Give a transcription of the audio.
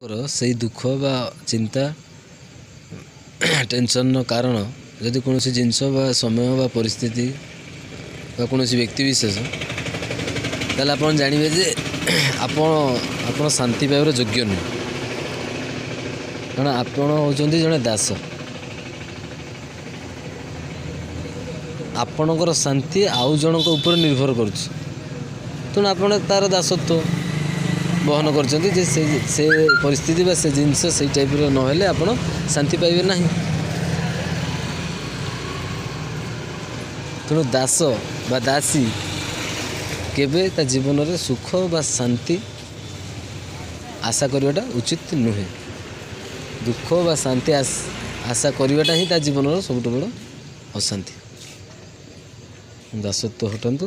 ସେଇ ଦୁଃଖ ବା ଚିନ୍ତା ଟେନସନ୍ର କାରଣ ଯଦି କୌଣସି ଜିନିଷ ବା ସମୟ ବା ପରିସ୍ଥିତି ବା କୌଣସି ବ୍ୟକ୍ତି ବିଶେଷ, ତାହେଲେ ଆପଣ ଜାଣିବେ ଯେ ଆପଣ ଶାନ୍ତି ପାଇବାର ଯୋଗ୍ୟ ନୁହେଁ, କାରଣ ଆପଣ ହେଉଛନ୍ତି ଜଣେ ଦାସ। ଆପଣଙ୍କର ଶାନ୍ତି ଆଉ ଜଣଙ୍କ ଉପରେ ନିର୍ଭର କରୁଛି, ତେଣୁ ଆପଣ ତା'ର ଦାସତ୍ୱ ବହନ କରିଛନ୍ତି ଯେ ସେ ପରିସ୍ଥିତି ବା ସେ ଜିନିଷ ସେଇ ଟାଇପ୍ର ନହେଲେ ଆପଣ ଶାନ୍ତି ପାଇବେ ନାହିଁ। ତେଣୁ ଦାସ ବା ଦାସୀ କେବେ ତା ଜୀବନରେ ସୁଖ ବା ଶାନ୍ତି ଆଶା କରିବାଟା ଉଚିତ ନୁହେଁ। ଦୁଃଖ ବା ଶାନ୍ତି ଆଶା କରିବାଟା ହିଁ ତା ଜୀବନର ସବୁଠୁ ବଡ଼ ଅଶାନ୍ତି। ଦାସତ୍ୱ ହଟାନ୍ତୁ।